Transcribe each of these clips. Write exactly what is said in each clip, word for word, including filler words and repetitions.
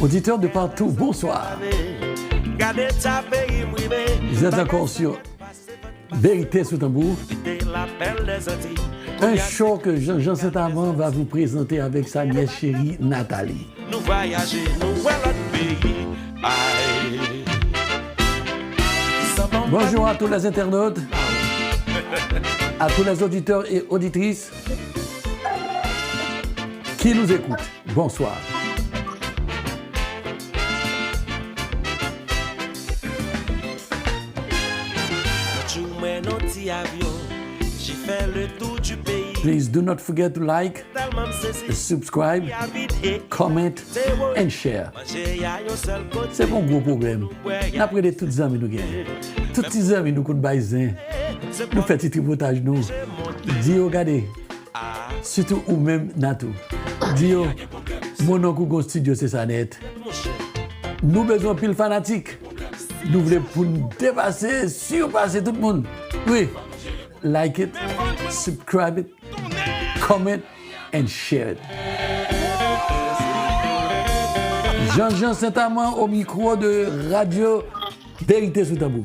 Auditeurs de partout, bonsoir. Vous êtes encore sur Vérité sous Tambour, un show que Jean-Jean Saint-Amand va vous présenter avec sa nièce chérie Nathalie. Bonjour à tous les internautes, à tous les auditeurs et auditrices qui nous écoutent. Bonsoir. Please do not forget to like, subscribe, comment and share. Se pa yon gwo pwoblèm. N ap rele tout zanmi nou genyen. Tout ti zanmi nou konn bay zen. Nou fè ti tripotaj nou. Di yo gade. Sitou ou menm, Natou. Di yo, mon onk ou gon estidyo, se sa nèt. Nou bezwen anpil fanatik. Nou vle pou n depase, sipase tout moun. Wi. Like it, subscribe it, comment and share it. Jean-Jean Saint-Amand au micro de Radio Vérité sous Tambour.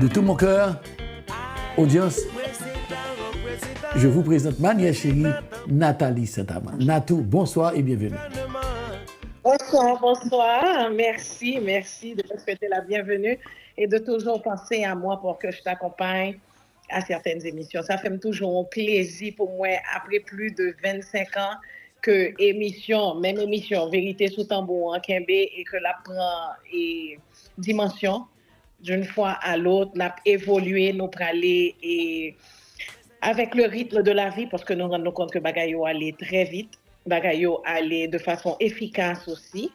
De tout mon cœur, audience, je vous présente ma nièce chérie, Nathalie Saint-Amand. Natou, bonsoir et bienvenue. Bonsoir, bonsoir. Merci, merci de me souhaiter la bienvenue et de toujours penser à moi pour que je t'accompagne à certaines émissions. Sa fè m toujou yon plezi pou mwen, apre plis de vennsenk an, ke emisyon, menm emisyon, Verite sou Tanbou an kenbe e ke l ap pran e dimansyon d'une fois à l'autre, n ap evolye, nou prale e avec le rythme de la vie, paske nou rann nou kont ke bagay yo ale trè vit, bagay yo ale de fason efikas osi,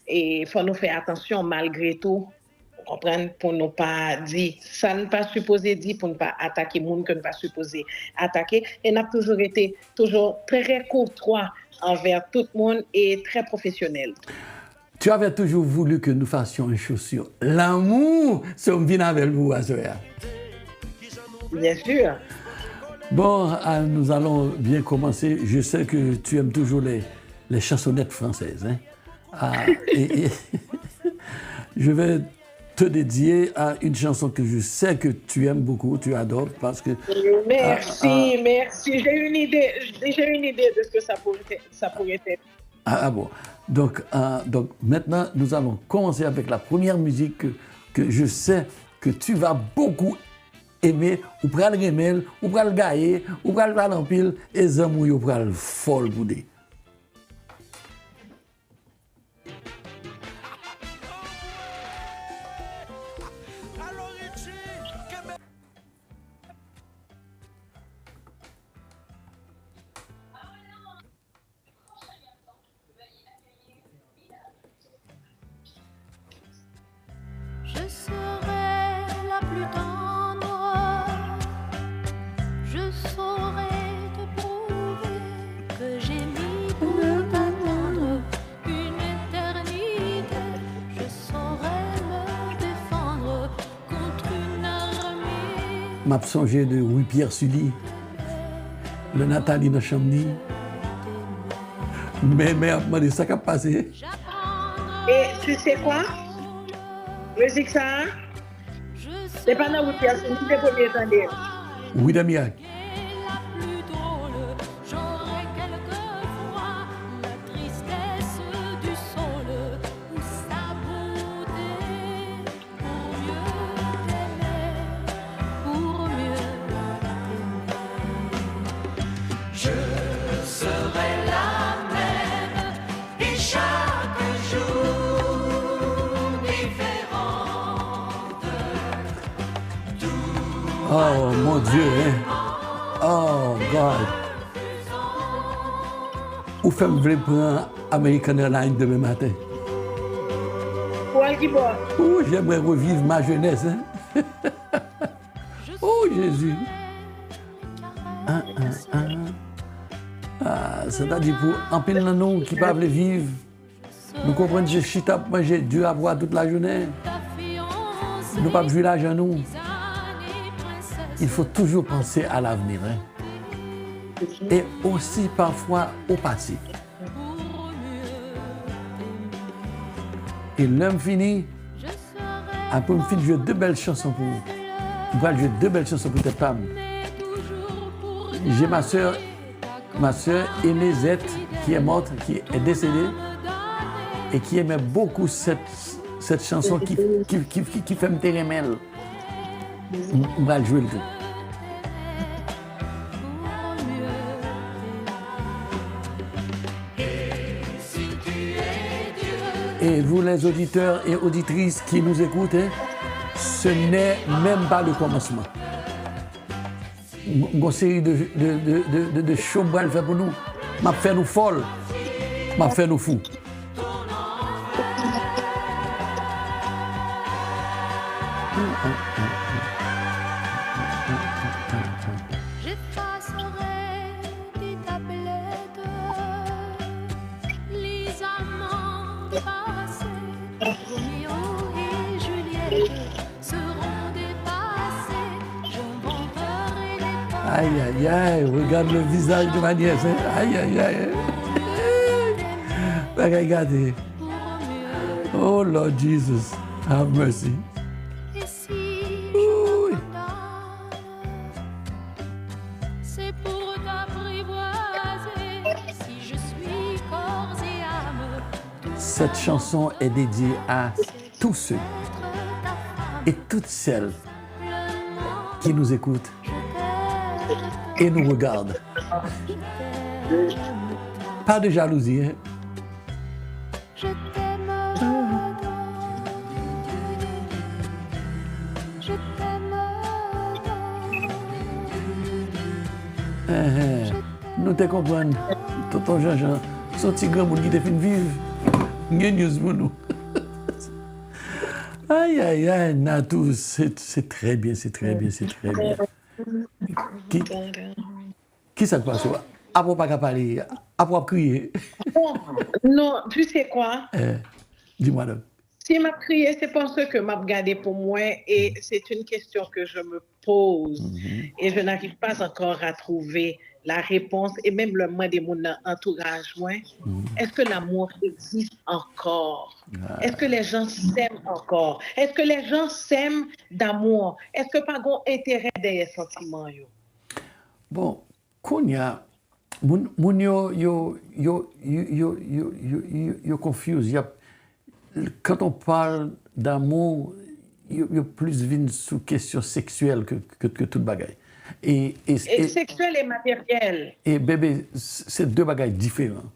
e fò nou fè atansyon malgre tou, ou konprann, pou nou pa di sa n pa sipoze di, pou n pa atake moun ke n pa sipoze atake, e n ap toujou rete toujou trè koutwa anvè tout moun e trè pwofesyonèl. Tu avais toujours voulu que nous fassions un show sur l'amour. So, m vin avè l pou ou aswè a. Bien sûr. Bon, ah, nous allons bien commencer. Je sais que tu aimes toujours les, les chansonnettes françaises, hein. Ah, et, et je vais te dédier à une chanson que je sais que tu aimes beaucoup, tu adores, parce que... Merci, ah, ah, merci. J'ai une idée, j'ai une idée de ce que ça pourrait, ça pourrait être. Ah, ah bon. Donc, euh, donc maintenant, nous allons commencer avec la première musique que, que je sais que tu vas beaucoup aimer. Ou pral renmen l, ou pral gaye, ou pral pale anpil, e zanmi w yo pral fòl boude. Je serai la plus tendre, je saurai te prouver que j'ai mis pour t'attendre une éternité, je saurai me défendre. M ap sonje de Louis Pierre Sully, lè Nathalie nan chanm li. Mè, mè ap mande sa k ap pase. E tu sais quoi? Mizik sa a, se pa nan Louis Pierre Sully m te premye tande l. Wi, de mirak. Pour mieux t'aimer, pour mieux t'aimer. Je serai la même et chaque jour différente. Oh, mon Dieu, hein? Oh, God. Ou fè m vle pran American Airlines demen maten. Pou al ki bò? Ooh, j'aimerais revivre ma jeunesse, hein. Oh, Jezi. Ah, ah, ah. Ah, sètadi pou anpil nan nou ki pa vle viv, nou konprann se chita ap manje de a pwa tout lajounen. Nou p ap jwi lajan nou. Il faut toujours penser à l'avenir, hein. Et aussi parfois au passé. E lè m fini, apre m fin jwe de bèl chanson pou ou, m pral jwe de bèl chanson pou tèt pa m. J'ai ma sœur, ma sœur aimée Zette, qui est morte, qui est décédée, et qui aimait beaucoup cette, cette chanson qui, qui, qui, qui, qui fè m te renmen l. M m pral jwe l tou. Et vous, les auditeurs et auditrices qui nous écoutent, hein, ce n'est même pas le commencement. M gon seri de, de, de, de, de, de show m pral fè pou nou. M ap fè nou fòl. M ap fè nou fou. J'effacerai tes tablettes, les amants passés, Roméo et Juliette seront dépassés. J'inventerai des Aïe, aïe, aïe, regarde le visage de ma nièce, hein. Aïe, aïe, aïe. Bagay gate. Oh Lord Jesus, have mercy. Et si Ouh. je t'abandonne, c'est pour t'apprivoiser. Si je suis corps et âme, Cette chanson est dédiée à tous ceux et toutes celles qui nous écoutent et nous regardent. Pas de jalousie, hein? Je t'aime tant. Je t'aime tant. Enhen. Nou te konprann Tonton Jean Jean se yon ti granmoun ki te fin viv. M gen news pou nou. Ay, ay, ay, Natou, se se trè byen, se trè byen, se trè byen. Ki, ki sa k pase w? Apa w pa ka pale? Apa w ap kriye? Bon, non, tu sais quoi? Eh, dis-moi donc. Si m ap kriye, c'est parce que m ap gade pou mwen et c'est une question que je me pose et je n'arrive pas encore à trouver la réponse. Et même lè m mande moun nan antouraj mwen, est-ce que l'amour existe encore? Est-ce que les gens s'aiment encore? Est-ce que les gens s'aiment d'amour? Est-ce que pa gon enterè dèyè santiman yo? Bon, kounye a, moun, moun yo, yo, yo, yo, yo, yo, yo, yo, yo confuse. Y ap, quand on parle d'amour, yo, yo plis vin sou kesyon seksyèl ke, ke, ke tout bagay. E, e, Et sexuel et matériel. E bebe, se de bagay diferan.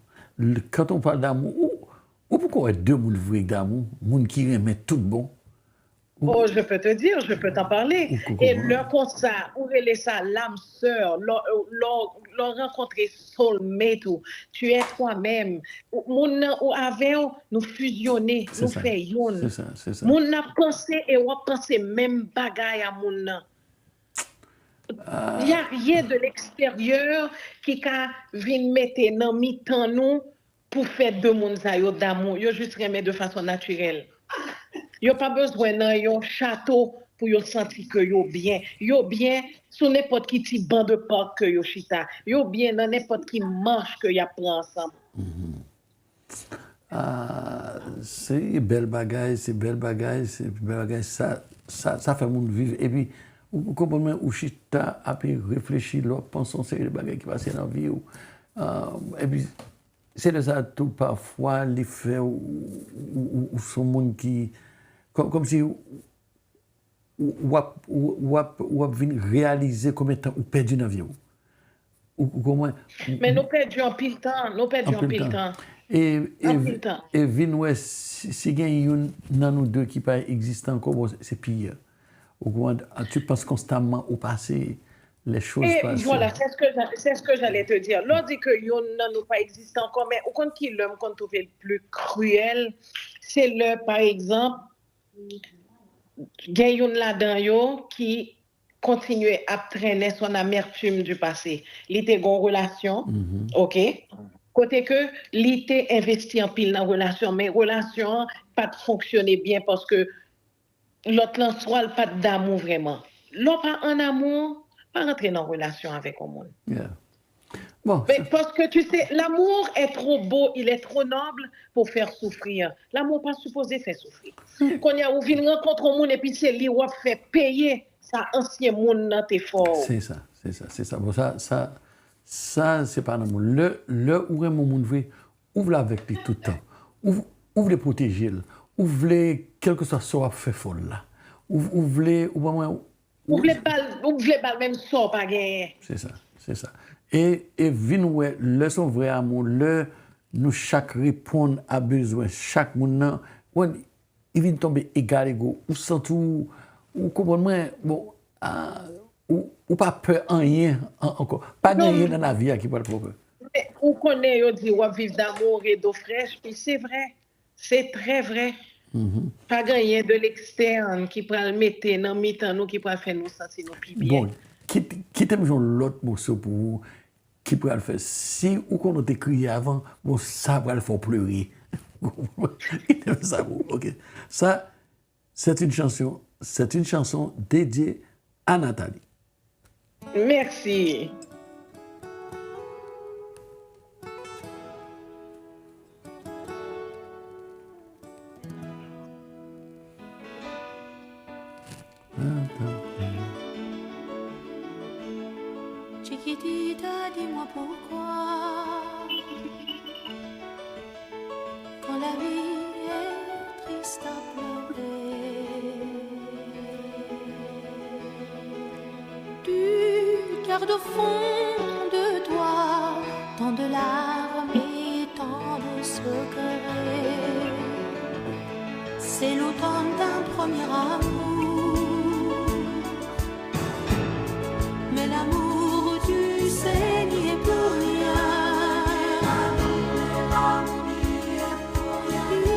Quand on parle d'amour, ou, ou poko wè de moun vre k damou, moun ki renmen tout bon. Oh, je peux te dire, je peux t'en parler. Et lè konsa, ou rele sa l'âme sœur, lè w rankontre soulmate ou, tu es toi-même. Moun nan ou avè w, nou fizyone, nou fè youn. Moun nan panse e w ap panse menm bagay a moun nan. Y a rien de l'extérieur ki ka vin mete nan mitan nou pou fè de moun sa yo damou. Yo jis renmen de fason natirèl. Yo pa bezwen nan yon chato pou yo santi ke yo byen. Yo byen sou nenpòt ki ti ban de park ke yo chita. Yo byen nan nenpòt ki mach ke y ap pran ansanm. Ah, se bèl bagay, se bèl bagay, se bèl bagay. Sa, sa, sa fè moun viv. Epi, ou, ou konprann mwen, ou chita ape reflechi, lè w ap panse yon seri de bagay ki pase nan vi w. Ah, epi, se de sa tou, pafwa, li fè ou, ou, ou, ou se yon moun ki, kò-, kòmsi ou, w ap, w ap, w ap vin reyalize konbyen tan ou pèdi nan vi w. Ou, ou konprann? Men nou pèdi anpil tan, nou pèdi anpil tan. E, e, e vin wè si, si gen youn nan nou de ki pa egziste ankò, bon, se pi. Ou konprann? Tu penses constamment au passé, les choses passées. Et voilà, c'est ce que j'a- c'est ce que j'allais te dire. Lè w di ke youn nan nou pa egziste ankò, men ou konn ki lè m konn twouve l pli kriyèl, se lè, pa egzanp, gen youn ladan yo ki kontinye ap trennen son amertume du passé. Li te gon relasyon, ok? Kote ke li te envesti anpil nan relasyon, men relasyon an pa t fonksyone byen paske lòt lan swa l pa t damou vrèman. lè w pa an amou, pa rantre nan relasyon avèk yon moun. Yeah. Bon, Mais parce que tu sais, l'amour est trop beau, il est trop noble pour faire souffrir. L'amour pa sipoze fè soufri. Kounye a ou vin rankontre yon moun epi se li w ap fè peye sa ansyen moun nan te fè w. Se sa, se sa, se sa. Bon, sa, sa, sa se pa lanmou. Lè, lè ou renmen yon moun vre, ou vle avèk li tout tan. Ou, ou vle pwoteje l. Ou vle, kèlkeswa sa w ap fè fò l la. Ou, ou vle, ou pa mwen, Ou vle bal, ou vle bal menm sa w pa genyen. Se sa, se sa. E, e vin wè, lè se yon vrè amou, lè nou chak reponn a bezwen chak moun nan, wè, li vin tonbe egal ego. Ou santi w, ou konprann mwen, bon, a, ou, ou pa pè anyen an- ankò. Pa gen anyen nan lavi a ki pral fè w pè. Men ou konnen yo di w ap viv d'amour et d'eau fraîche, pi se vrè. Se trè vrè. Pa gen anyen de l'externe ki pral mete nan mitan nou ki pral fè nou santi nou pi byen. Bon, kit- kite m jwe yon lòt moso pou ou ki pral fè. Si ou konnen w te kriye avan, bon, sa pral fè w plere. Kite m sa pou ou, ok. Sa, c'est une chanson, c'est une chanson dédiée à Nathalie. Mèsi. Chiquitita, dis-moi pourquoi, quand la vie est triste à pleurer, tu gardes au fond de toi tant de larmes et tant de secrets. C'est l'automne d'un premier amour, mais l'amour, tu sais, n'y est plus rien. Il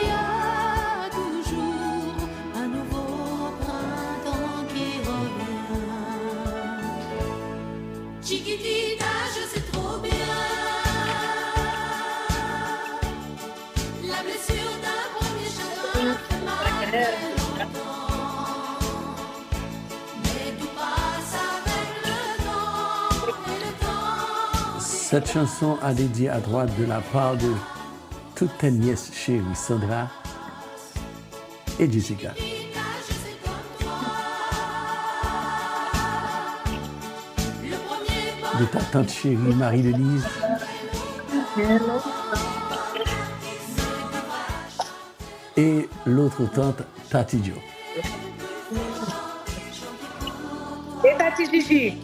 y a toujours un nouveau printemps qui revient. Chiquitita, je sais trop bien. La blessure d'un premier chagrin fait mal très longtemps. Mais tout passe avec le temps, et le temps Cette chanson est dédiée à toi de la part de toutes tes nièces chéries, Sandra et Jessica. De ta tante chérie Marie-Denise et l'autre tante Tati Joe. E Tati Jiji?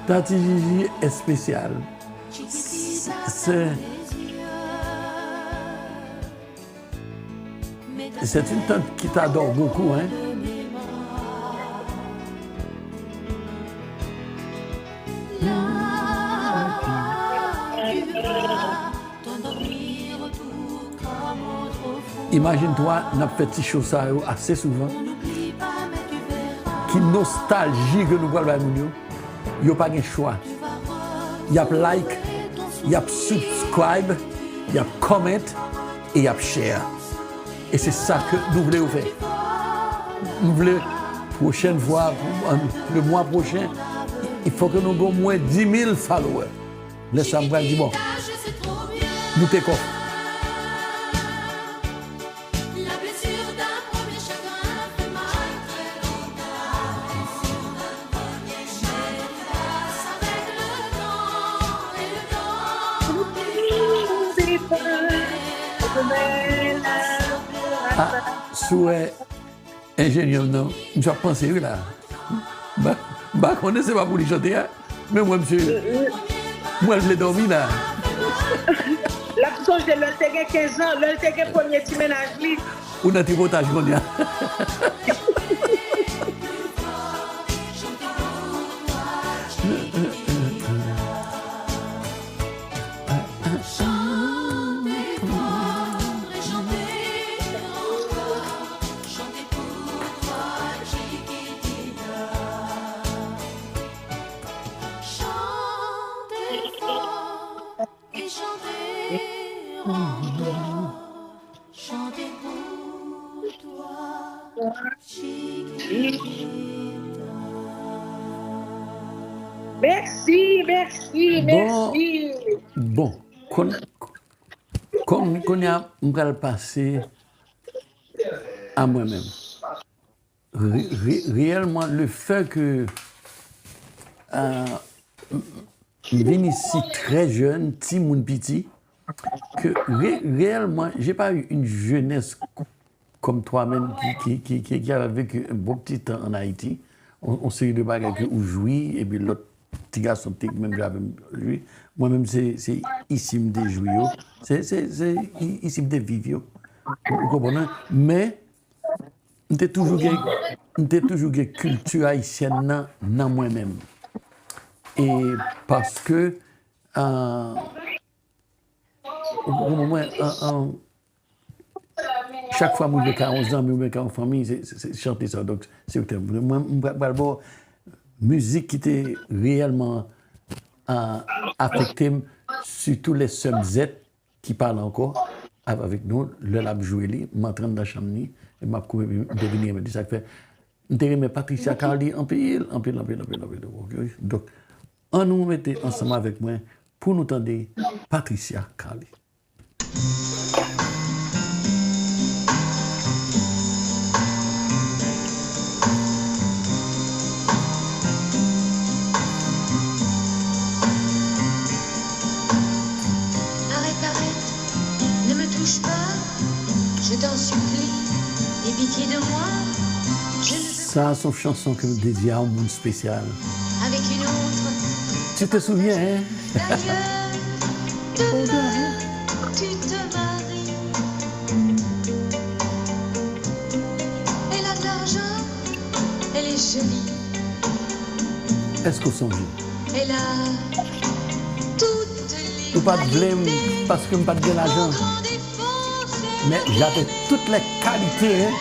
Tati Jiji espesyal. Se C'est une tante qui t'adore beaucoup, hein? Imajine twa, n ap fè ti show sa yo ase souvan. Ki nostalji ke nou pral bay moun yo. Yo pa gen chwa. Y ap like, y ap subscribe, y ap comment e y ap share. E se sa ke nou vle yo fè. Nou vle pwochèn fwa, le mwa pwochen, il faut que nou gen omwen dis mil followers. Lè sa m pral di bon, nou take off. Ah, si w wè enjenyè m nan, misye ap panse wi la. M pa konnen se pa pou li chante a, men mwen misye, mwen l vle dòmi la. L ap sonje lè l te gen kenz an, lè l te gen premye ti mennaj li. Ou nan tripotaj kounye a. Et chanter encore, chanter pour toi, Chiquitita. Mèsi, mèsi, mèsi. Bon, bon, kon, kon, kounye a, m pral pase a mwen menm. Re-, re-, reyèlman, le fait que, euh, m vin isi trè jèn, timoun piti, ke re-, reyèlman, j'ai pas eu une jeunesse comme toi-même qui, qui, qui, qui, qui avait vécu un bon petit temps en Haïti, on, on série de bagay ke ou jwi, epi lòt ti gason te menm jan avè m jwi. Mwen menm, se, se isi m te jwi yo. Se, se, se i-, isi m te viv yo. Ou, ou konprann? Men, m te toujou gen, m te toujou gen kilti ayisyèn nan, nan mwen menm. E paske, euh, ou konprann mwen, euh, euh, chak fwa m rive ka yon zanmi oubyen ka yon fanmi, se, se, se chante sa. Donk, se ou te, mwen, m pra-, pral ba w mizik ki te reyèlman, euh, afekte m, sitou lè sè m Zèt ki pa la ankò av-, avèk nou, lè l ap jwe li, m antre anndan chanm li, e m ap kouri, m te vin renmen li. Sa k fè, m te renmen Patricia Carly anpil, anpil, anpil, anpil, anpil. Ok? Donk, an nou mete ansanm avèk mwen pou nou tande Patricia Carly. Arrête, arrête, ne me touche pas, je t'en supplie, aie pitié de moi. Je ne veux Sa, se yon chanson ke m dedye a yon moun espesyal. Avec une autre. Tu te souviens, hein? D'ailleurs, demain, tu te maries. Elle a de l'argent, elle est jolie. Èske w sonje? Elle a toutes les Ou pa t vle m qualités. Paske m pa t gen lajan. Au grand défaut, c'est Men j'avais toutes les qualités, hein,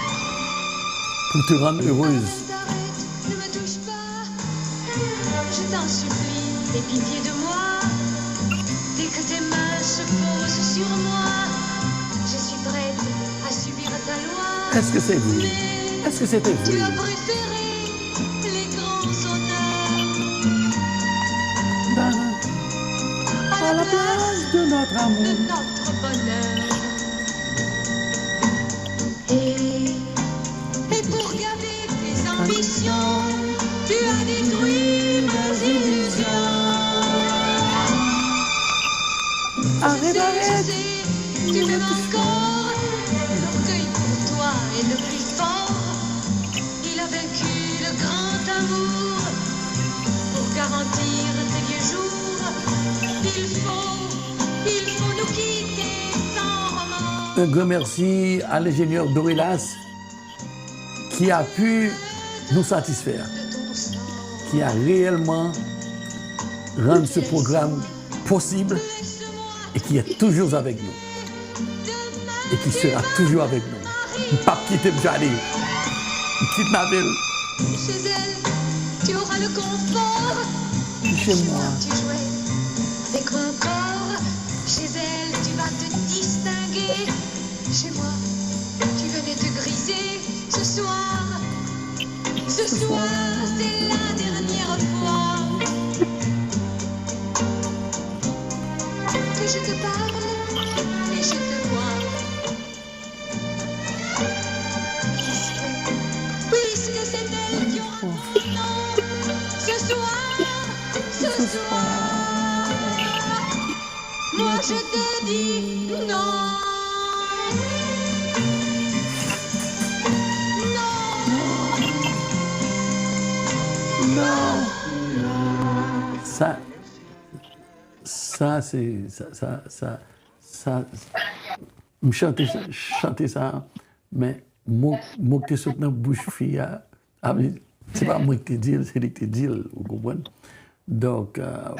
pour te rendre heureuse. Arrête, arrête, ne me touche pas. Je t'en supplie, aie pitié de moi. Dès que tes mains se posent sur moi, je suis prête à subir ta loi. Est-ce que c'est vrai? Est-ce que c'était vrai? Tu as préféré les grands honneurs à la place de notre amour. De notre bonheur. Et, et pour gaver tes ambitions, tu as détruit mes illusions. Arrête, arrête. Tu m'aimes encore. L'orgueil pour toi est le plus fort. Il a vaincu le grand amour. Pour garantir tes vieux jours, il faut, il faut nous quitter sans remords. Un grand merci à l'ingénieur Dorelas qui a pu nous satisfaire, qui a réellement rendu ce programme possible et qui est toujours avec nous et qui sera toujours avec nous. M p ap kite m chale. M kidnape l. Chez elle, tu auras le confort. Chez moi, tu jouais avec mon corps. Chez elle, tu vas te distinguer. Chez moi, tu venais te griser. Ce soir, ce soir, c'est la dernière fois que je te parle et je te vois. Puisque, puisque c'est elle qui aura ton nom, ce soir, ce soir, moi je te dis non. Non. Non. Sa, sa, se, sa, sa, sa, sa, m chante sa, chante sa, men mo, mo k te sot nan bouch fi a, a, se pa mwen ki te di l, se li ki te di l, ou konprann? Donk, euh,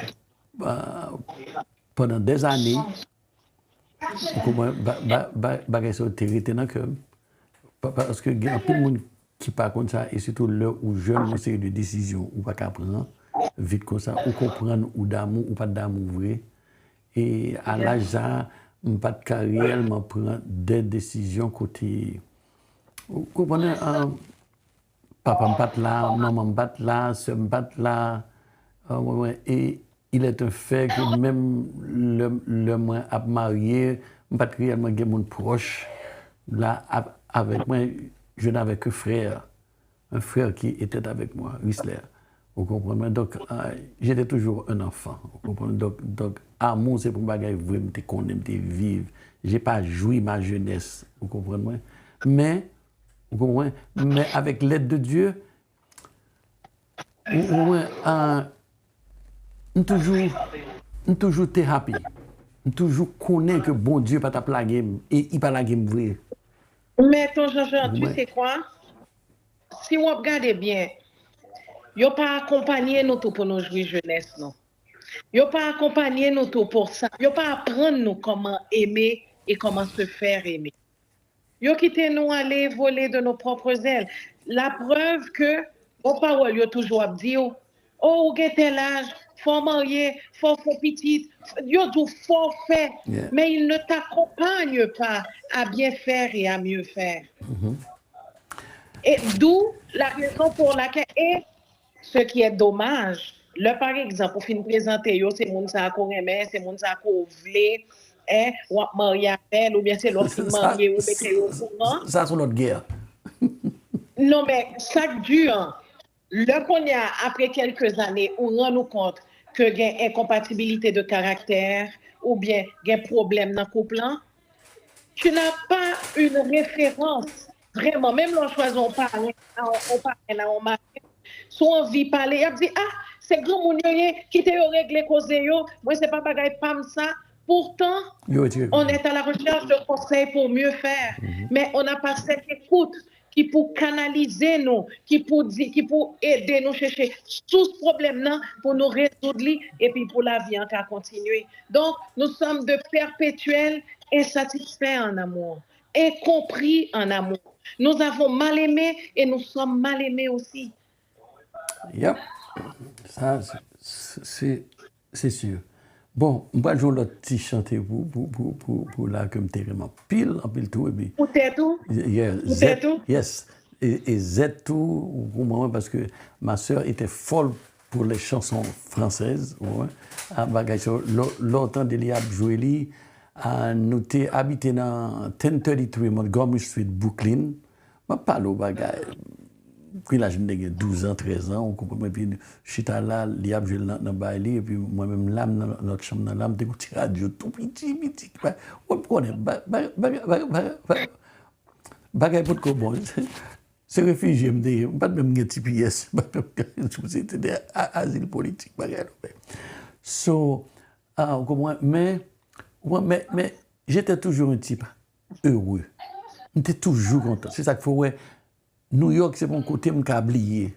euh, pandan dèzane, ou konprann, ba, ba, ba, bagay sa yo te rete nan kè m. Pa, paske gen anpil moun ki pa konn sa, e sitou lè ou jèn, yon seri de desizyon ou pa ka pran vit konsa, ou konprann ou damou, ou pa t damou vre. E a laj sa, m pa t ka reyèlman pran de desizyon kote, ou konprann, ah, Papa m pa t la, manman m pa t la, sè m pa t la. Euh, mwen, mwen, e il est un fait que menm lè, lè mwen ap marye, m pa t reyèlman gen moun pwòch la ap, avèk mwen. Je n'avais que frère, un frère qui était avec moi, Risler. Ou konprann mwen? Donk, euh, j'étais toujours un enfant. Ou konprann? Donk, donk, amou se pou bagay vre m te konnen, m te viv. J'ai pas joui ma jeunesse. Ou konprann mwen? Men, ou konprann? Men avec l'aide de Dieu, ou, ou, mwen, euh, m toujou, m toujou te happy. M toujou konnen ke Bondye pa t ap lage m, e li pa lage m vre. Men ton Jean Jean, tu sais quoi? Si w ap gade byen, yo pa akonpanye nou tou pou nou jwi jenès nou. Yo pa akonpanye nou tou pou sa. Yo pa aprann nou comment aimer et comment se faire aimer. Yo kite nou aller voler de nos propres ailes. La preuve que bon pawòl yo toujou ap di w, oh, ou gen tel âge, fò w marye, fò w fè pitit, yo di w fò w fè, Yeah. Mais ils ne t'accompagnent pas à bien faire et à mieux faire. Et d'où la raison pour laquelle, et ce qui est dommage, lè pa egzanp ou fin prezante yo, se moun sa a ke w renmen, se moun sa a ke w vle, en, w ap marye avè l, oubyen se lè w fin marye ou mete yo okouran. Sa se yon lòt gè. Non, men sa k di an, lè kounye a, apre kèlke zane, ou rann ou kont ke gen enkonpatibilite de karaktè oubyen gen pwoblèm nan koup lan, tu n'as pas une référence, vrèman. Menm lè w chwazi yon parenn, yon parenn a yon marenn, si w anvi pale, y ap di, ah, se granmoun yo ye, kite yo regle koze yo, mwen se pa bagay pa m sa. Pourtant, on est à la recherche de conseils pour mieux faire, mais on n'a pas cette écoute ki pou kanalize nou, ki pou di, ki pou ede nou chèche sous pwoblèm nan pou nou rezoud li, epi pou lavi an ka kontinye. Donc, nous sommes de perpétuels insatisfaits en amour, incompris en amour. Nous avons mal aimé et nous sommes mal aimés aussi. Yep. Sa, se, se, se si. Bon, m pral jwe yon lòt ti chante pou, pou, pou, pou, pou la ke m te renmen anpil, anpil tou, epi Pou tèt ou? Yeah, Pou tèt ou? Yes. E, e Zèt tou, pou mwen, paske ma sœur était folle pour les chansons françaises, ou wè. A, bagay sa, lè, lè w tande li ap jwe li, a, nou te abite nan ten thirty-three Montgomery Street, Brooklyn. M ap pale w bagay. Ki laj m te gen, douz an, trèz an, ou konprann mwen, epi chita la, li ap jwe l nan, nan bay li, epi mwen menm la, m nan lòt chanm nan la, m te gon ti radyo tou piti, piti, ki pa, ou konnen, ba-, ba-, bagay potko bon. Se, se refijye m te ye, m pa t menm gen T P S, m pa t menm gen, se te de a-, azil politik, bagay la. So, a, ou konprann, men, ou konprann, men, men, j'étais toujours un type heureux. M te toujou kontan. Se sa k fè w wè, New York, se pa yon kote m ka bliye.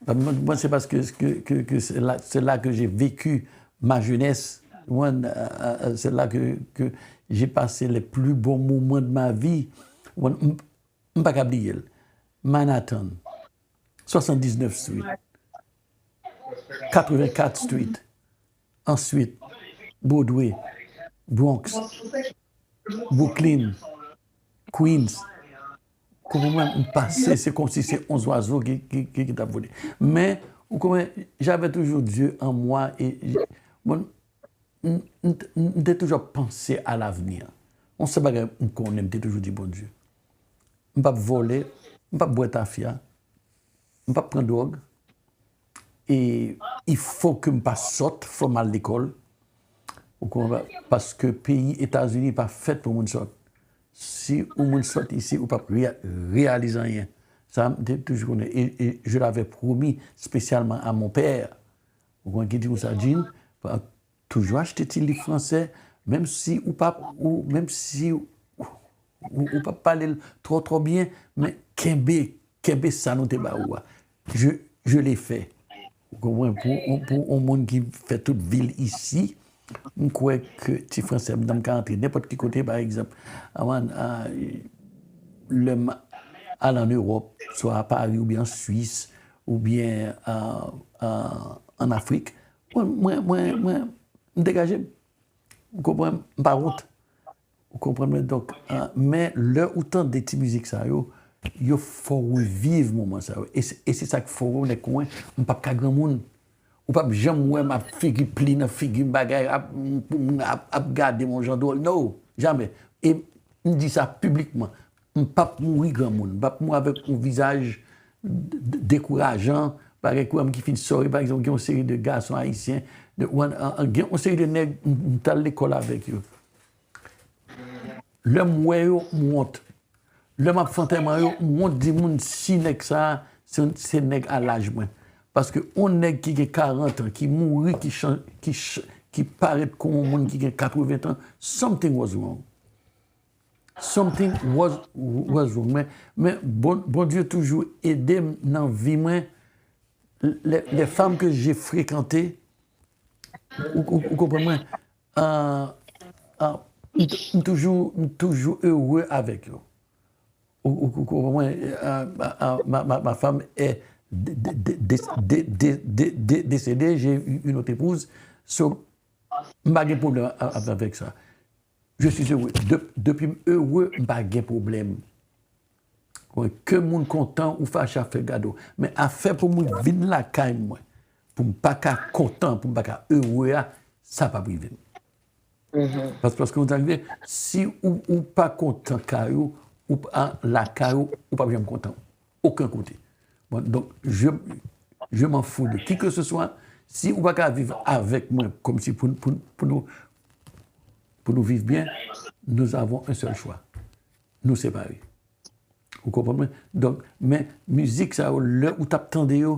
Mwen, mwen, c'est parce que, que, que, que c'est là, c'est là que j'ai vécu ma jeunesse. Mwen, euh, euh, c'est là que, que j'ai passé les plus bons moments de ma vie. Mwen, m, m pa ka bliye l. Manhattan, swasanndisnèf Street, katrevenkat Street, answit, Broadway, Bronx, Brooklyn, Queens. Konprann mwen, m pase, se kòmsi se yon zwazo ki, ki, ki, ki t ap vole. Men, ou konprann, j'avais toujours Dieu en moi et je, mwen, m, m, m te toujou ap panse a l'avenir. Yon sèl bagay m konnen, m te toujou di Bondye, m p ap vòlè, m p ap bwè tafya, m p ap pran dwòg, e il faut que m pa sòt, fò m al lekòl. Ou konprann? Paske peyi Etazini pa fèt pou moun sòt. Si ou moun sòt isi, ou p ap rea-, reyalize anyen. Sa, m te toujou konnen. E, e je l'avais promis spécialement à mon père. Ou konprann ki di konsa, Jean, pa, toujou achte ti liv fransè, menm si ou p ap, ou, menm si ou, ou, ou p ap pale l twò, twò byen, men kenbe, kenbe sa nou te ba ou a. Je, je l'ai fait. Ou konprann? Pou, pou yon moun ki fè tout vi l isi, m kwè ke ti fransè m nan, m ka antre nenpòt ki kote, pa egzanp, avan, a, lè m al ann Ewòp, swa a Pari oubyen an Swis, oubyen a, a, ann Afrik, mwen, mwen, mwen, mwen, m degaje m. Ou konprann? M pa wont. Ou konprann mwen? Donk, a, men lè ou tande ti mizik sa yo, yo fè w reviv moman sa yo. E se, e se sa k fè w wè nèg konwen, m p ap ka granmoun. Ou p ap janm wè m ap figi pli nan figi m bagay, ap, m, m, ap, ap gade m yon jan dwòl. No, jamè. E m di sa piblikman. M p ap mouri granmoun. M p ap mouri avèk yon vizaj d-, d-, dekourajan. Bagay kouran m ki fin sore, pa egzanp, gen yon seri de gason ayisyen, de, wan-, an, an, gen yon seri de nèg, m, m t al lekòl avèk yo. Lè m wè yo, m wont. Lè m ap fè antèman yo, m wont di moun si nèg sa a, se, se nèg a laj mwen. Paske yon nèg ki gen karant an, ki mouri, ki chan-, ki ch-, ki parèt kon yon moun ki gen katreven tan, something was wrong. Something was, was wrong. Men, men bon, Bondye toujou ede m nan vi mwen. Les, les femmes que j'ai fréquentées, ou, ou, ou konprann mwen, ah, ah, m t-, m toujou, m toujou ere avèk yo. Ou, ou, ou konprann mwen, ah, ah, ah, ma, ma, ma femme est dé-, dé-, dé-, dé-, dé-, dé-, dé-, dé-, décédée, j'ai eu une autre épouse. So, m pa gen pwoblèm a-, a-, avèk sa. Je suis heureux. De-, depi m ere, m pa gen pwoblèm. Ke moun kontan ou fache, afè gade w. Men afè pou moun vin lakay mwen, pou m pa ka kontan, pou m pa ka ere a, sa p ap rive m. Pas-, paske yon zak vre, si ou, ou pa kontan kay ou, ou pa lakay ou, ou p ap janm kontan okenn kote. Bon, donk, je, je m'en fous de qui que ce soit. Si ou pa ka viv avèk mwen, kòmsi pou, pou, pou nou, pou nou viv byen, nous avons un seul choix. Nou separe. Ou konprann mwen? Donk, men mizik sa yo, lè ou t ap tande yo,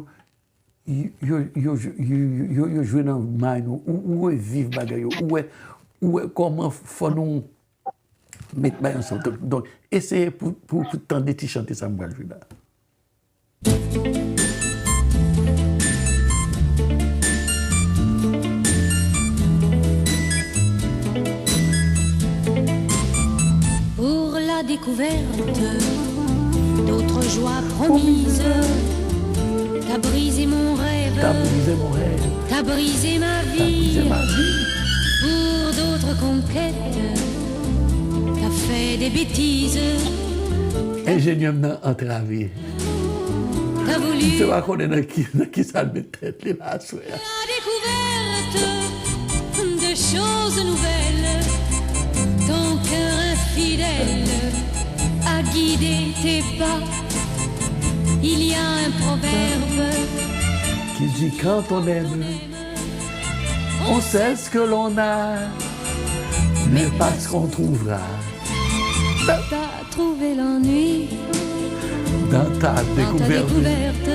yo, yo, yo, yo, yo, yo jwe nan mind ou, ou, ou reviv bagay yo, ou wè, ou wè kòman fò nou met bay ansanm. Donk, donk, eseye pou, pou, pou tande ti chante sa m pral jwe la. Pour la découverte d'autres joies promises, t'as brisé mon rêve, T'as brisé mon rêve, t'as brisé ma t'as brisé vie. Ma vie. Pour d'autres conquêtes, t'as fait des bêtises. Enjenyè m nan antrave. T'as voulu Misye pa konnen nan ki, nan ki sa l met tèt li la aswè a. La découverte de choses nouvelles, ton cœur infidèle a guidé tes pas. Il y a un proverbe Qui dit quand on aime, on sait ce que l'on a, mais pas ce qu'on trouvera. T'as trouvé l'ennui Dans ta dans ta découverte, découverte.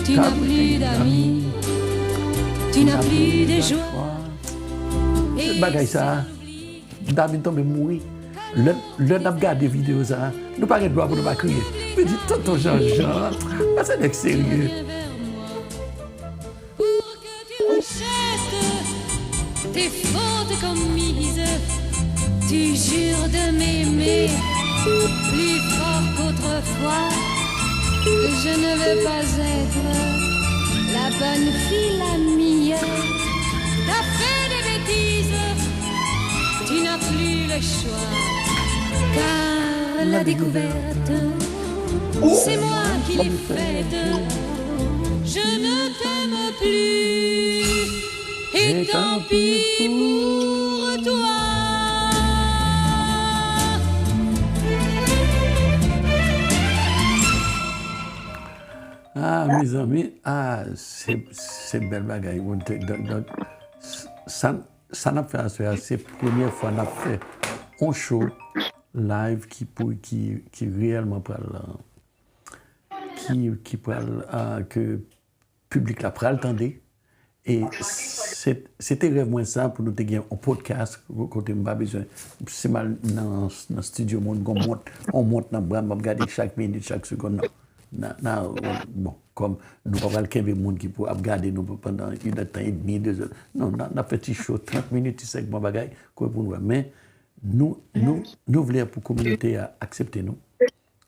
Tu n'as plus d'amis, tu n'as plus de joie. Tout bagay sa a, m ta vin tonbe mouri. Lè, lè n ap gade videyo sa a, nou pa gen dwa pou nou pa kriye. Mwen di, Tonton Jean Jean, sa se nèg serye. Pour que tu rachetes tes fautes commises, tu jures de m'aimer plus fort qu'autrefois. Je ne veux pas être la bonne fille amie. T'as fait des bêtises, tu n'as plus le choix. Car la découverte, c'est moi qui l'ai faite. Je ne t'aime plus. Et tant pis pour toi. Ah, mezanmi, ah, se, se bèl bagay. Donk, donk, sa, sa n ap fè aswè a, se premyè fwa n ap fè yon show live ki pou, ki, ki reyèlman pral, ki, ki pral, ah, ke piblik la pral tande. E se, se te rèv mwen sa pou nou te gen yon podcast kote m pa bezwen, si m al nan, nan studio, moun gon mont, yon mont nan bra m, m ap gade chak minit, chak segonn, non. Na, na, bon, kòm nou pa pral kenbe moun ki pou ap gade nou pandan inèdtan edmi, dezè. Non, na, n ap fè ti show trant minit, ti sègman bagay, kote pou nou wè. Men, nou, nou, nou vle pou kominote a aksepte nou.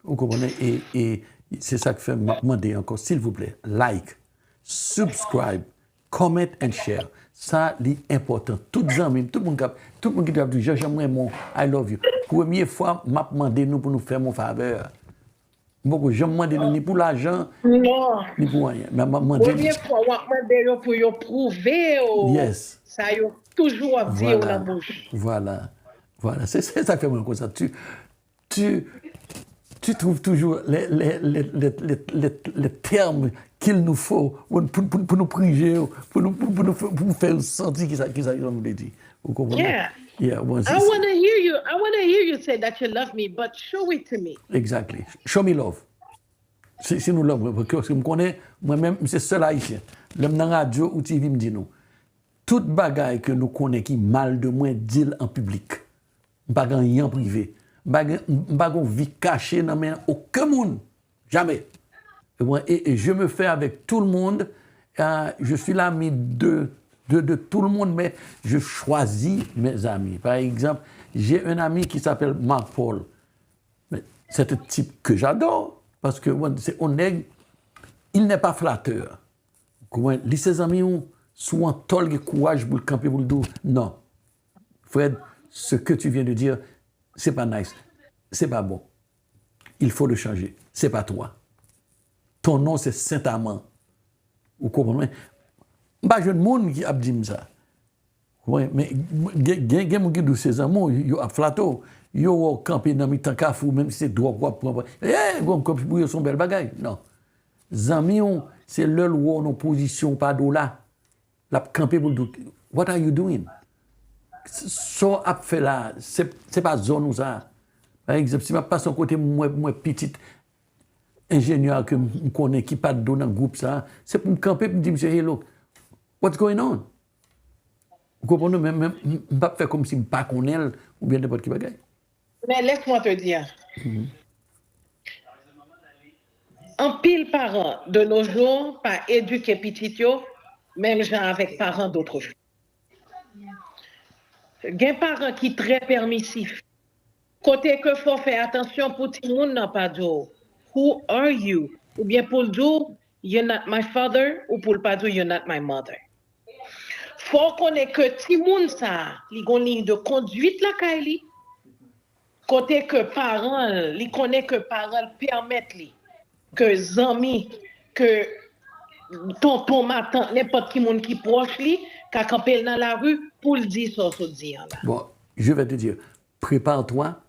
Ou konprann? E, e se sa k fè m ap mande ankò, silvouplè, like, subscribe, comment and share. Sa, li enpòtan. Tout zanmi m, tout moun k ap, tout moun ki t ap di, Jean Jean, m renmen w, I love you. Premye fwa, m ap mande nou pou nou fè m yon favè. M poko janm mande nou ni pou lajan, Non. ni pou anyen. Men m ap mande Premye fwa w ap mande yo pou yo pwouve yo Yes. sa yo toujou ap di yo Voilà. Nan bouch. Voilà. Voilà. C'est c'est ça qui fait moi comme ça. Tu, tu, tu trouves toujours les, les, les, les, les, les, les termes qu'il nous faut pour, pour, pour, pour nous priver, pour nous, pour, pour nous, faire- pour nous faire sentir qui ça, qui ça, qui ça nous dit. Vous comprenez? Yeah. Yeah, bon, I c'est- c'est- wanna hear you. I wanna hear you say that you love me, but show it to me. Exactly. Show me love. Si, si nou love mwen, paske m konnen, mwen menm, m se sèl Ayisyen. Lè m nan radyo ou T V, m di nou, tout bagay ke nou konnen ki mal de mwen, di l an piblik. M pa gen anyen an prive. M pa gen, m pa gen vi kache nan men okenn moun. Jamais. Et, moi, et, et je me fais avec tout le monde. Euh, je suis l'ami de, de, de tout le monde, mais je choisis mes amis. Par exemple, j'ai un ami qui s'appelle Marc Paul. Mais c'est un type que j'adore, parce que ouais, c'est un nègre, il n'est pas flatteur. Kouman li se zanmi w, si w antò l gen kouraj pou l kanpe pou l di w non. Fred, ce que tu viens de dire, c'est pas nice. C'est pas bon. Il faut le changer. C'est pas toi. Ton nom c'est Saint-Amand. Ou konprann mwen? M pa jwenn moun ki ap di m sa. Wi, men gen, gen, gen moun ki di w se zanmi w, yo ap flate w. Yo wè w kanpe nan mitan kafou, menm si se dwòg w ap pran. Hey, gon kòb pou yo se yon bèl bagay. Non. Zanmi w, se lè l wè w nan pozisyon w pa dwe la. L ap kanpe pou l di w, what are you doing? Sa w ap fè la, se, se pa zòn ou sa. Pa egzanp, si m ap pase yon kote, m wè, m wè pitit enjenyè ke m konnen ki pa t dwe nan gwoup sa, se pou m kanpe pou m di misye, hey, look, what's going on? Ou konprann mwen, men m p ap fè kòmsi m pa konnen l oubyen nenpòt ki bagay. Men laisse-moi te dire, anpil paran de nos jours pa edike pitit yo menm jan avèk paran d'autrefois. Gen paran ki trè pèmisif. Kote ke fò fè atansyon pou timoun nan pa di w, who are you? Oubyen pou l di w, you're not my father, ou pou l pa di w, you're not my mother. Fò w konnen ke timoun sa a, li gon liy de konduit lakay li, kote ke paran l, li konnen ke paran l pèmèt li, ke zanmi, ke tonton, matant, nenpòt ki moun ki pwòch li, ka kanpe l nan lari pou l di sa w sot di an la. Bon, je vais te dire, prépare-toi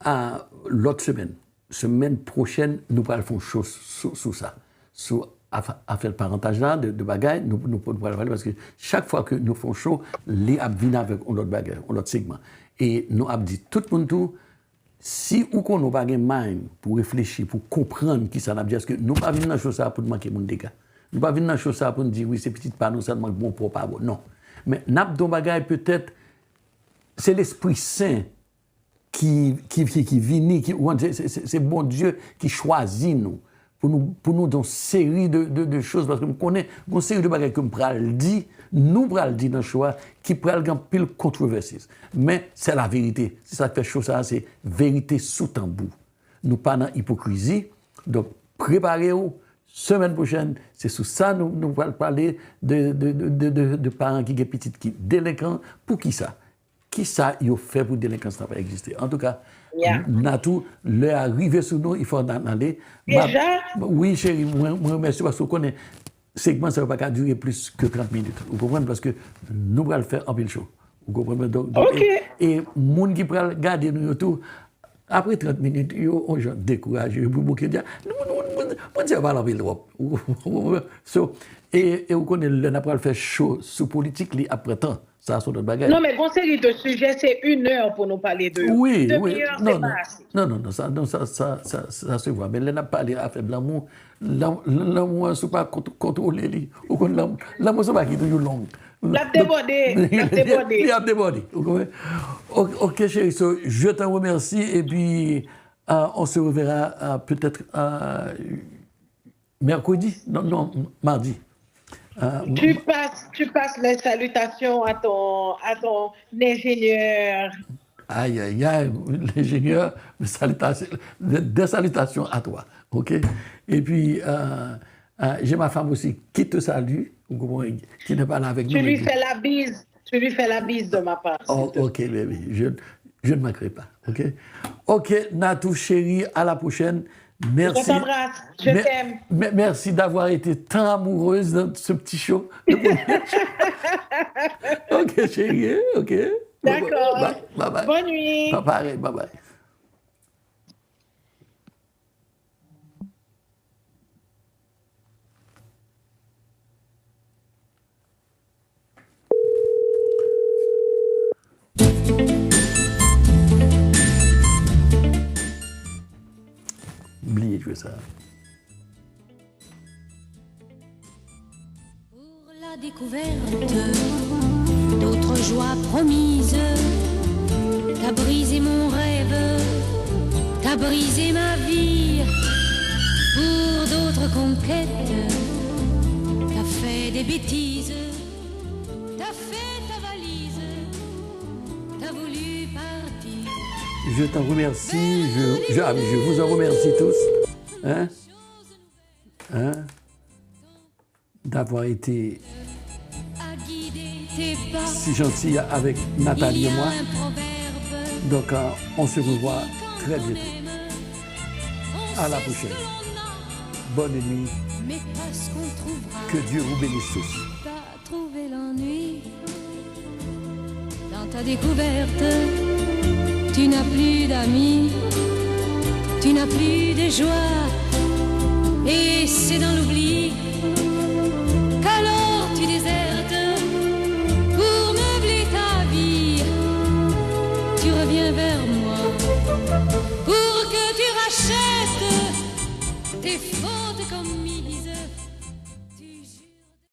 à l'autre semaine. Semaine prochaine, nou pral fè yon show sou, sou sa. Sou afè parantaj la, de, de bagay, nou, nou, nou pral pale, paske chak fwa ke nou fè yon show, li ap vin avèk yon lòt bagay, yon lòt segman. E nou ap di tout moun tou, si ou konnen ou pa gen mind pou reflechi, pou konprann ki sa n ap di, paske nou pa vin nan show sa pou n manke moun dega. Nou pa vin nan show sa pou n di, wi, se pitit pa nou sèlman ki bon, pa bon. Non. Men n ap di yon bagay, petèt, se Lespri Sen ki, ki, ki, ki vini, ki, ou konn, se, se, se, se Bondye ki chwazi nou pou nou, pou nou di yon seri de, de, de choz, paske m konnen gon seri de bagay ke m pral di, nou pral di nan show a, ki pral gen anpil controversies. Men se la verite. Se sa k fè show sa a se verite sou tanbou. Nou pa nan ipokrizi. Donk, prepare w. Semèn pwochèn, se sou sa nou, nou pral pale de, de, de, de, de, de paran ki gen pitit ki delenkan. Poukisa? Kisa yo fè pou delenkans lan pa egziste? Antouka, Yeah. Natou, lè a rive sou nou, il faut n ale. Deja? Wi, cheri, mwen, mwen remèsye w paske w konnen, segman sa yo pa ka dire plis ke trant minit. Ou konprann? Paske nou pral fè anpil show. Ou konprann mwen? Donk, donk, Ok. E, e moun ki pral gade nou yo tou, apre trant minit, yo yon jan dekouraje, yo bouke, di, "Ah, nou, nou, nou, nou, nou, di, pale anpil twòp." Ou konprann? So, e, e ou konnen lè n ap pral fè show sou politik, li ap pran tan. Sa, se yon lòt bagay. Non, men gon seri de sijè, se une heure pou nou pale de yo. Wi, Demi wi. heure, Non, se non, pa ase. Non, non, non, sa, non, sa, sa, sa, sa se vre. Men lè n ap pale afè lanmou, lan- lanmou an, si w pa kont- kontwole li, ou konn lanm- lanmou se yon bagay ki toujou long. L ap debòde, l ap debòde. Li ap debòde, ou konprann? Ok, ok, chérie, so, je t'en remercie et puis euh, on se reverra euh, peut-être euh, mercredi, non, non, mardi. Euh, Tu passes, tu passes mes salutations à ton, à ton ingénieur. Aïe, aïe, aïe, l'ingénieur, mes salutations, des, des salutations à toi, ok? Et puis, euh, euh, j'ai ma femme aussi qui te salue, ou konprann, qui n'est pas là avec Tu nous, lui mais fais la bise, tu lui fais la bise de ma part. Oh, ok, baby, je, je ne manquerai pas, ok? Ok, Natou chérie, à la prochaine. Merci. Je t'embrasse. Je t'aime. Merci d'avoir été tant amoureuse dans ce petit show. Le premier show. Ok, chérie, ok. D'accord. Bye bye. Bonne nuit. Bye bye. Bye bye. Bliye jwe sa. Pour la découverte d'autres joies promises, t'as brisé mon rêve, t'as brisé ma vie. Pour d'autres conquêtes, t'as fait des bêtises, t'as fait ta valise, t'as voulu partir. Je t'en remercie, je, je, ah, je vous en remercie tous. Hein? Hein? D'avoir été si gentil avec Nathalie et moi. Donc, euh, on se revoit très bientôt. À la prochaine. Bonne nuit. Que Dieu vous bénisse tous. Dans ta découverte, tu n'as plus d'amis, tu n'as plus de joie, et c'est dans l'oubli qu'alors tu désertes pour meubler ta vie. Tu reviens vers moi pour que tu rachètes tes fautes commises.